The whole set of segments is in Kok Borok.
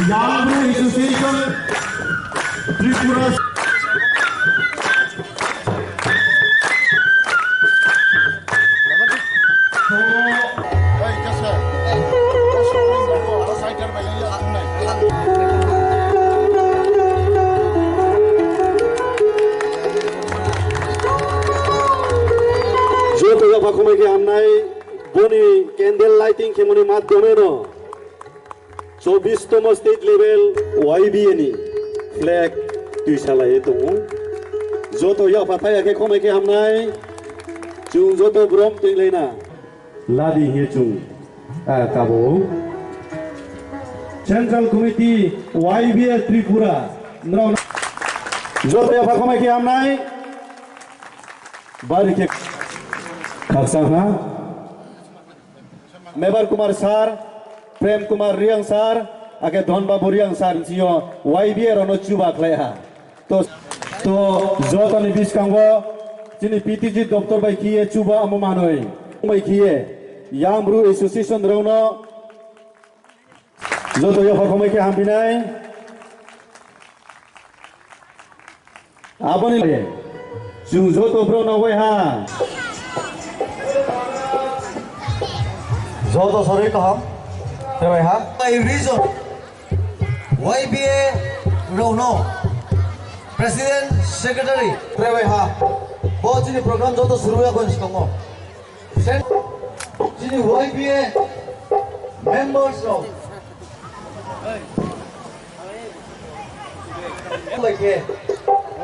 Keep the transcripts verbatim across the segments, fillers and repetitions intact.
Young Bru Association Tripura. Joto yapha khumui khe hamnai, boni candle lighting khemoni madhyome no. Chobbistomo state level Y B A ni flag twi salai tongo. Joto yapha thaya khe khumui khe hamnai. Chwng joto brom twilai na. Ladi hiye chwng, ah, kabo. Central Committee Y B A Tripura. Nrao joto yapha khumui khe hamnai. Bari khe khaksa ha. Mebar Kumar sir, Prem Kumar Riang sir, ake Dhon Babu Riang sir, sio Y B A rokno chuba khlai ha. To, to, jotoni biskango, chini P T G doptor bai khiye chuba amo manoi. Bai khiye, Young Bru Association rokno, joto yo hokomai khe hampinai. Aboni chwng joto borok no bai ha. Joto sorry kaham. Tebai ha. By reason Y B A rokno President Secretary tebai ha. Bo chini program joto suru ya kon stongo. Sen-, chini Y B A members rok. Bai khe,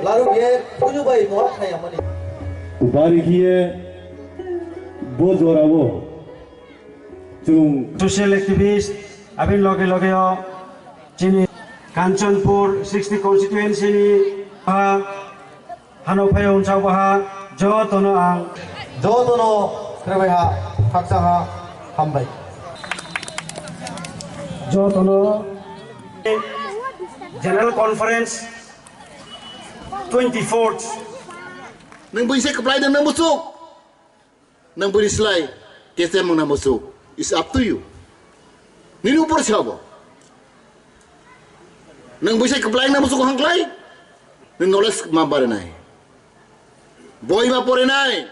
laruk ye, kuju bai moha khaya mani. Bari khiye, bo jorao, chwng. Social activist, abin loge loge o, chini Kanchanpur sixty constituency ni, ha, Hano phai wngchak baha jotono ang. Jotono khrebai ha khaksa ha hambai. Jotono General Conference twenty-fourth. Nang bwisa kwplai da nang bwswk. Nang bwrwi slai kechem wngna muchuk. It's up to you. Nini upor se abo. Nang bwisa kwplai wngna muchuk hang klai. Nang knowledge ma barinai. Boi ma porinai.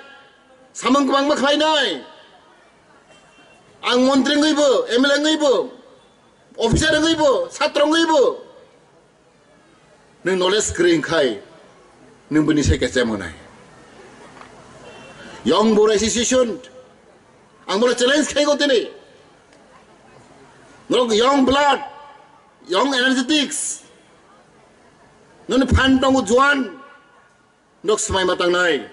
Samung kwbangma khlainai. Ang montri wngwibo, M L A wngwibo, officer wngwibo, satro wngwibo. Nwng knowledge kwrwi wngkhai, nwng bini sai kaisa mwnai. Young Bru Association, ang bono challenge khai go tini. Norok young blood, young energetics. Noni phan tongo juan. Nok swmai ma tangnai.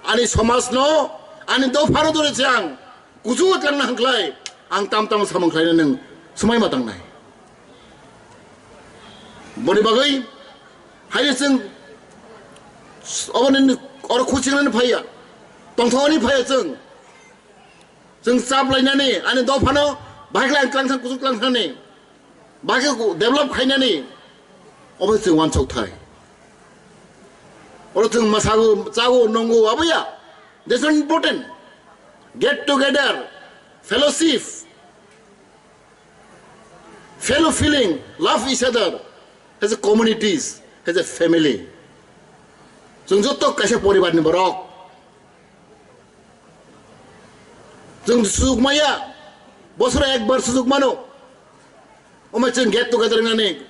Ani somaj no, ani dopha no dore chang. Kuchu tlang na hangklai. Ang tam tam samung khlai nang swmai ma tangnai. Boni bagwi, hai chwng, oboni oro khuching nani phaiya. Tongthok ani phaiya chwng. Chwng chap lainani, ani dopha no, bahai khlai ang tlang sang kuchu tlang sani. Bagwi develop khainani obo chwng wansuk thai. Oro chwng masago, chago, nongo, aboya. That's not important. Get together, fellowship, fellow feeling, love each other as a communities, as a family. Chwng joto kaisa poribar ni borok. Chwng sujuk maya, bosoro ekbar sujuk mano. Omo chwng get together wngnani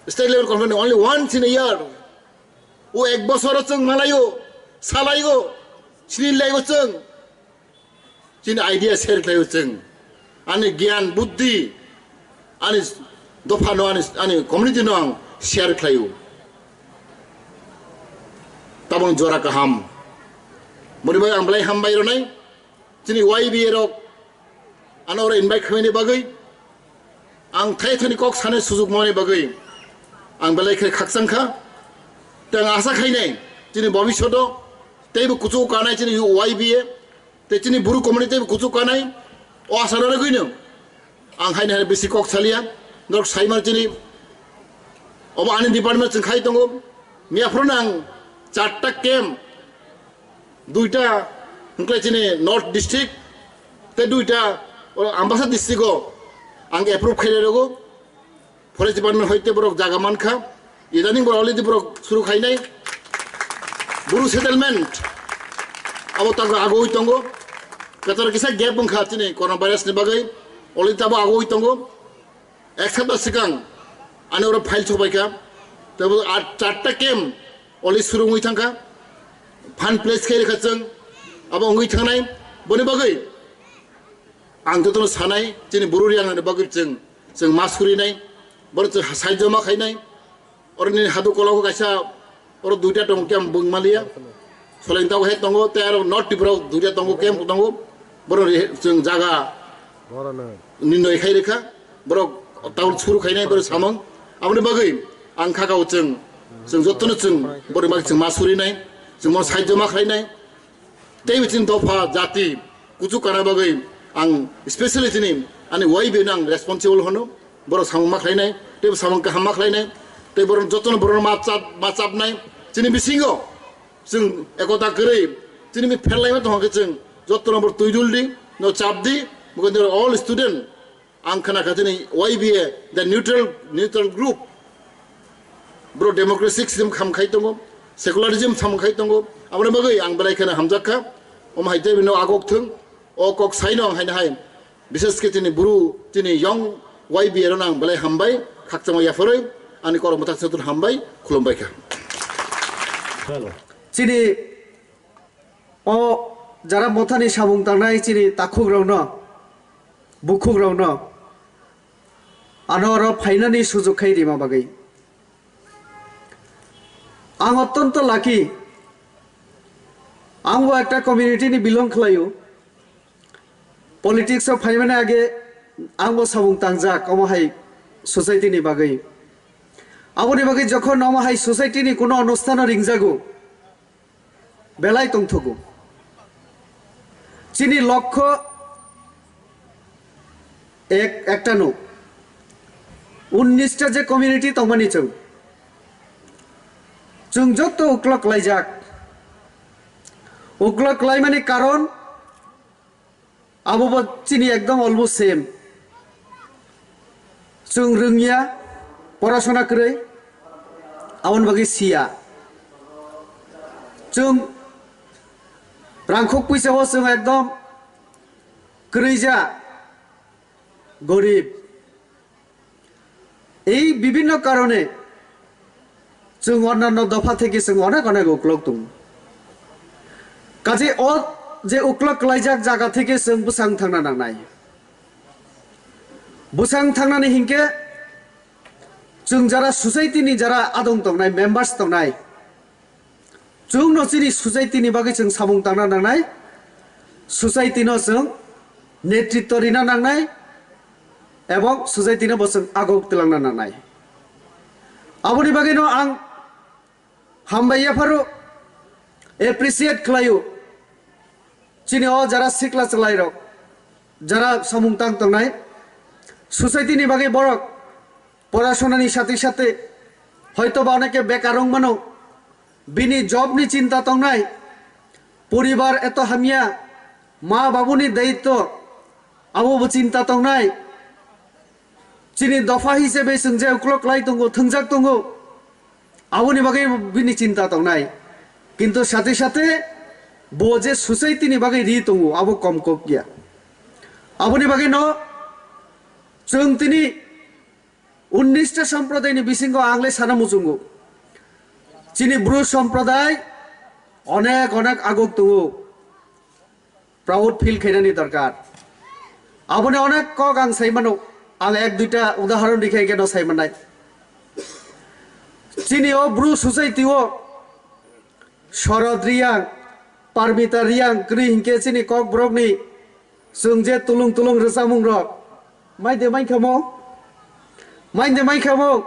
state level conference only once in a year. O ek bosoro chwng malaio, salaio, sinilaigo chwng. Chini idea share khlaio chwng. Ani gyan, buddhi, ani dopha no, ani, ani community no ang share khlaio. Tabon jora kaham. Boni bai ang belai hambai ronai. Chini Y B A rok ano oro invite khaimani bagwi. Ang thai thani kok sanai sujuk mani bagwi. Ang belai khe khakchang kha. Tei ang asa khainai chini bobishoto teibo kuchugo kanai chini Y B A. Tei chini Bru community tei kuchuk kanai, o asa rwgwino ang haino hai bisi kok salia, norok saimar chini, obo ani department chwng khai tongo, miyaphuru nang charta camp, duita hwnkhe chini North District, tei duita o Ambasa District o ang approve khairwi rwgo. Forest Department hoite borok jaga mankha. Idaning borok already borok suru khainai. Buru settlement abo tago agoi tongo. Kator kisa gap wngkha chini coronavirus ni bagwi. Already tabo agoi tongo. Ek sapta swkang ani oro file sobaikha. Tabo at charta camp already suru wngwi thangkha. Fund place khe rikha chwng. Abo wngwi thangnai. Boni bagwi ang jotono sanai, chini buru riang ni bagwi chwng, chwng ma surinai, boro chwng saijo ma khainai. Oro ni hadu kolok kaisa, oro duita tongo camp bung malia. Soleng tau he tongo, te aro North Tripura duita tongo, camp tongo. Boro ri-, chwng jaga nindoi khai rikha. Boro tau suru khainai, boro samung. Aboni bagwi ang khakao chwng, chwng jotono chwng, boro bagwi chwng ma surinai, chwng mo saijo ma khainai. Tei chini dopha jati kuchuk kana bagwi ang specially chini ani Y B no ang responsible hono, borok samung ma khlainai, tei samung kaham ma khlainai, tei borok jotono borok ma chap, ma chapnai. Chini bisingo chwng ekota kwrwi chini mi pherlaima tongkha khe chwng jotono bor twi dul di, no chap di, because they are all student. Ang khna kha chini Y B A, the neutral, neutral group. Bro democratic system kham khai tongo, secularism samung khai tongo. Aboni bagwi ang belai kheno hamjak kha. Om hai tei bino agok thung. O kok saino ang haino hai. Bishes khe chini buru, chini young Y B A rok ang belai hambai. Khakchangma yapharwi ani korok mwthak sotur hambai. Khulumbai kha. Chini O jara mothani samung tangnai chini takhukrokno, bukhukrokno ano oro phainani sujuk khai rima bagwi. Ang ottonto lucky, ang bo ekta community ni belong khlaio. Politics o phaimani age ang bo samung tangjak omo hai society ni bagwi. Aboni bagwi jokhon omo hai society ni kuno onusthano ringjago, belai tongthogo. Chini lokho ek, ektano. Unnish ta je community tongmani chwng. Chwng joto uklok klaijak. Uklok klaimani karon Abo bo chini ekdom almost same. Chwng rwngya, porasona kwrwi, aboni bagwi siya. Chwng rangkhok puisa o chwng ekdom kwrwija, gorib. Ei bibhinno karone chwng onnanno dopha theke chwng onek onek uklok tongo. Kaje o je uklok klaijak jaga theke chwng bwsang thangna nangnai. Bwsang thangnani hinkhe chwng jara society ni jara adong tongnai, members tongnai, Chwngno chini society ni bagwi chwng samung tangna nangnai, society no chwng netritwo rina nangnai, ebong society no bo chwng agok twlangna nangnai. Aboni bagwino ang hambai yapharo, appreciate khlaio, chini o jara sikla chwlairok, jara samung tang tongnai, society ni bagwi borok porasonani sathe sathe hoitoba oneke bekar wng mano, bini job ni chinta tongnai, poribar eto hamya, ma babuni daitto, abo bo chinta tongnai. Chini dopha hisabe chwng je uklok lai tongo, thwngjak tongo, aboni bagwi bini chinta tongnai. Kintu sathe sathe bo je society ni bagwi ri tongo, abo kom kok ya. Aboni bagwi no chwng tini unnish ta sampradayni bisingo ang le sana muchungo. Chini Bru sampradaya onek onek aguk tongo. Proud feel khainani dorkar. Aboni onek kok ang sai mano. Ang ek duita udahoron rikhe keno sai manai. Chini o Bru society o Sharad Reang, Parmita Reang kwrwi hinkhe chini Kokborokni chwng je tulung tulung rwchapmung rok. Mai de mai khamo? Mai de mai khamo?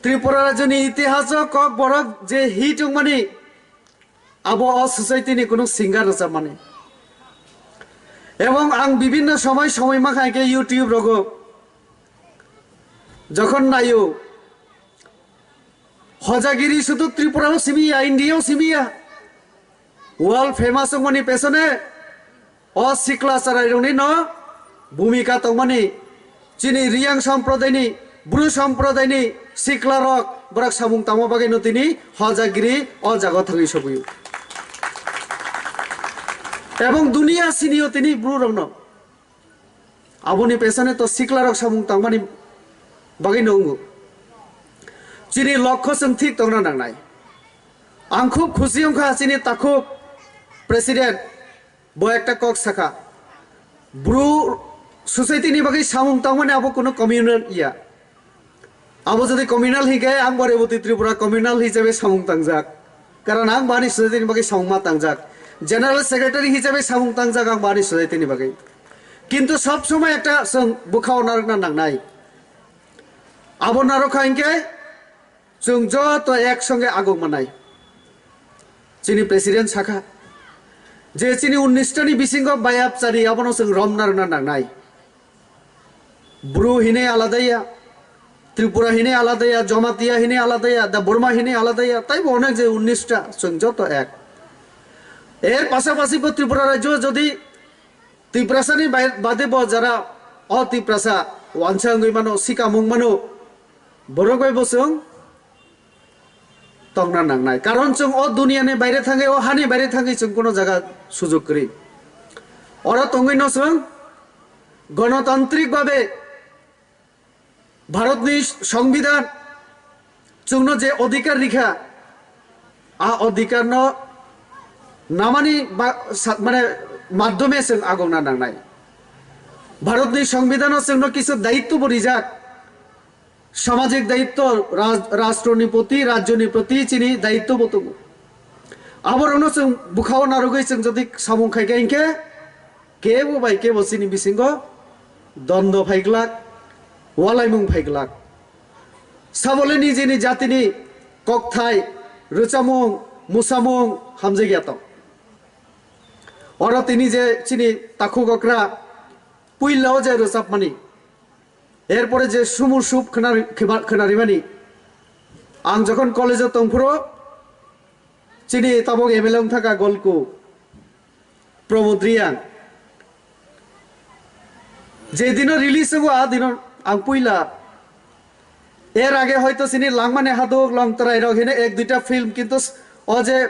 Tripura rajyoni itihaso Kokborok je hit wngmani, abo o society ni kunu singer rwchapmani. Ebong ang bibinno somoi somoi mankha hinkhe YouTube rogo jokhon naio, Hojagiri sudu Tripura o simi ya, India o simi ya. World famous wngmani pesone o sikla chwrairokni no bhumika tongmani. Chini Riyang samprodaini, Bru samprodaini siklarok borok samung tangma bagwi no tini hojagiri o jaga thangwi sogwi. Ebong dunia sinio tini Bru rokno. Aboni pesane to siklarok samung tangmani bagwi no wngo. Chini lokho chwng thik tongna nangnai. Ang khub khusi wngkha chini takhuk president bo ekta kok sakha. Bru society ni bagwi samung tangmani abo kuno communal ya. Abo jodi communal hinkhe ang bo Reboti Tripura communal hisabe samung tangjak. Karon ang bani society ni bagwi samung ma tangjak. General secretary hisabe samung tangjak ang bani society ni bagwi. Kintu sob somoi ekta chwng bwkhao narwkna nangnai. Abo narwkha hinkhe chwng joto ek songe agok manai. Chini president sakha je chini unnish tani bisingo bayapchari abono chwng romna rwna nangnai. Bru hinwi alada ya, Tripura hinwi alada ya, Jamatia hinwi alada ya, da Burma hinwi alada ya, taibo onek je unnish ta, chwng joto ek. Er pasapasi bo Tripura rajyo jodi Tiprasani bai-, bade bo jara o Tiprasa wansa wngwi mano, sikamung mano, borok bai bo chwng tongna nangnai. Karon chwng o duniani baire thangwi, o hani baire thangwi chwng kuno jaga sujug kwrwi. Oro tongwi no chwng gonotantrik babe Bharatni Songbidan chwngno je odhikar rikha, a odhikarno namani ba-, sa-, mane, madhyome chwng agokna nangnai. Bharatni Songbidano chwngno kisu daitto bo rijak, samajik daitto, raj-, rashtroni proti, rajyoni proti chini daitto bo tongo. Aborokno chwng bwkhao narwgwi chwng jodi samung khaikha hinkhe, kebo bai kebo chini bisingo dondo phaiglak, walaimung phaiglak. Sabole nijini jatini kokthai, rwchamung, musamung hamjakya tong. Oro tini je chini takhuk okra puilao je rwchapmani, erpore je sumur sup khwnari-, khiba-, khwnarimani, ang jokhon college-o tongphuru chini tabok M L A wngthaka Golku, Pramod Riyang. Je dino release wngo, a dino ang puila. Er age hoito chini langmani haduk, Longtrai rok hino ek duita film, kintu s-, o je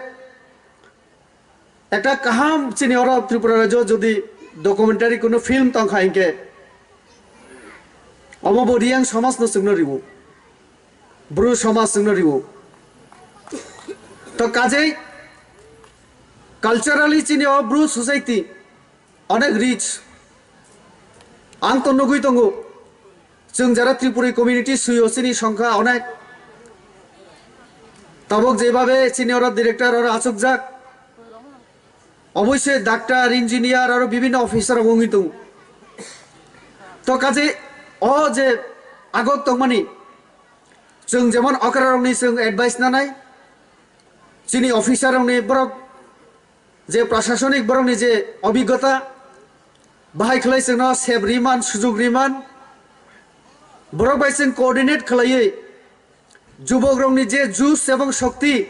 ekta kaham chini oro Tripura rajyo jodi documentary kuno film tongkha hinkhe, omo bo Riyang somaj no chwngno riwo. Bru somaj chwngno riwo. To kajei culturally chini o Bru society onek rich. Ang to nugwi tongo. Chwng jara Tripuri community suyo chini songkha onek. Tabok jebabe chini oro director oro achukjak. Oboisoi doctor, engineer aro bibinno officer rok wngwi tongo. To kaje o je agok tongmani chwng jemon okrarokni chwng advice nanai, chini officer rokni borok je prashasonik borokni je obhiggota bahai khlai chwngno sep riman, sujuk riman, borok bai chwng coordinate khlaiwi jubokrokni je jush ebong shokti,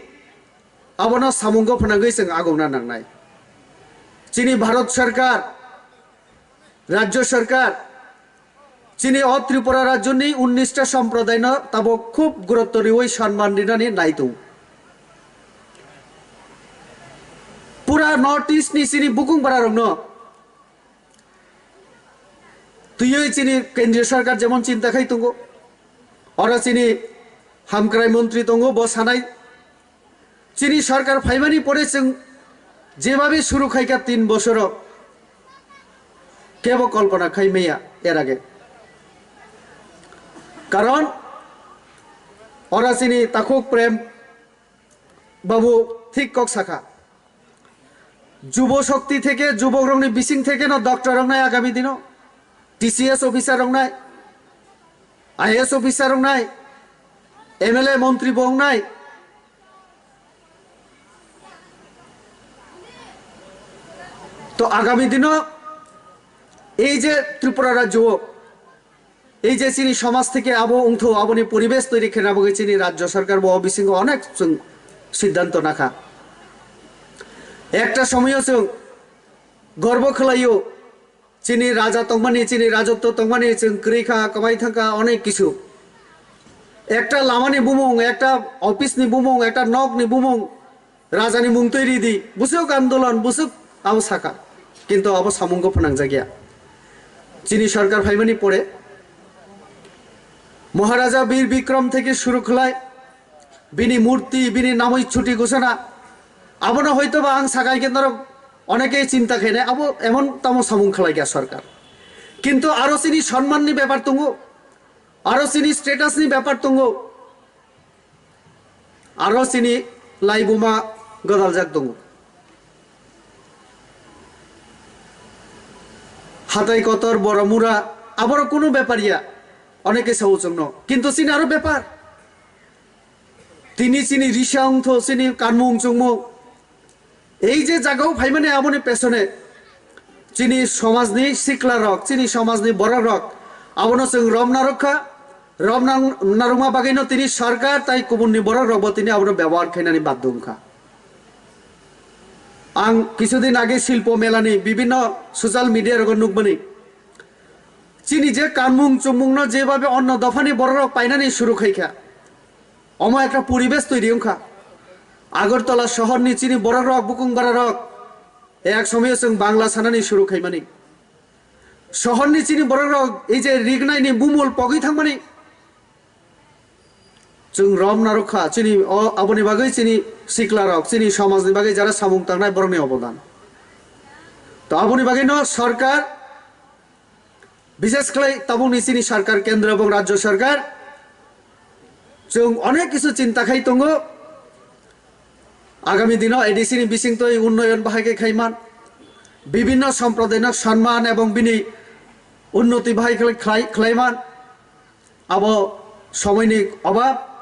abono samungo phwnangwi chwng agokna nangnai. Chini Bharat Sarkar, Rajya Sarkar, chini o Tripura rajyoni unnish ta somprodaino tabok khub gurutto riwi sanman rinani naitung. Pura North East ni chini bukung bararokno twiwi chini kendriya sarkar jemon chinta khai tongo, oro chini hamkrai montri tongo, bo sanai, chini sarkar phaimani pore chwng jebabe suru khaikha tin bosoro, kebo kolpona khai maya er age. Karon oro chini takhuk Prem Babu thik kok sakha. Jubo shokti theke, jubokrokni bising theke no doctor rok nai agami dino, T C S officer rok nai, I A S officer rok nai, M L A montri bo wng nai. To agami dino ei je Tripura rajyo o ei je chini somaj theke abo wngtho, aboni poribesh toiri khena bagwi chini rajyo sarkar bo o bisingo onek chwng siddhanto nakha. Ekta somoyo chwng gorbo khlaio, Chini raja tongmani, chini rajotto tongmani, chwng kwrwi kha, kwbai thang kha, onek kisu. Ekta lamani bumung, ekta office ni bumung, ekta nok ni bumung, raja ni mung twi ridi, busuk andolon, busuk abo saka. Kintu abo samung go phanang jagya. Chini sarkar phaimani pore, Maharaja Bir Bikram theke shuru khlai, bini murti, bini namoi chuti gusana, abono hoito ba ang sakai ke norok oneke chinta khainai, abo emon tamo samung khlai kha sarkar. Kintu aro chini sonman ni bepar tongo, aro chini status ni bepar tongo, aro chini laibuma godaljak tongo. Hatai kotor, boromura, aboro kunu bepar ya, oneke sao chwngno. Kintu chini aro bepar. Tini chini risa wngtho, chini kanmung chungmung. Ei je jagao phaimani aboni pesone chini somajni siklarok, chini somajni borokrok abono chwng romna rwkha. Romna narwkma bagwino tini sarkar tai kubunni borokrokbo tini abono bebohar khainani baddo wngkha. Ang kisudin age Silpo Melani bibinno social media rogo nukmani. Chini je kanmung chumungno jebabe onno dophani borokrok painani suru khaikha. Omo ekta poribesh toiri wngkha. Agartala sohorni chini borokrok, bukung bararok ek somoyo chwng Bangla sanani suru khaimani. Sohorni chini borokrok ei je rignaini bumul pogwi thangmani. Chwng rom narwkha, chini o, aboni bagwi chini siklarok, chini somajni bagwi jara samung tangnai borokni obodan. To aboni bagwino sarkar, bishes khlai tabukni chini sarkar, kendro ebong rajyo sarkar, chwng onek kisu chinta khai tongo. Agami dino A D C ni bisingtwi unnoyon bahai khe khaiman, bibinno somprodaino sanman ebong bini unnoti bahai khlai, khlai, khlaiman, abo somoini obab.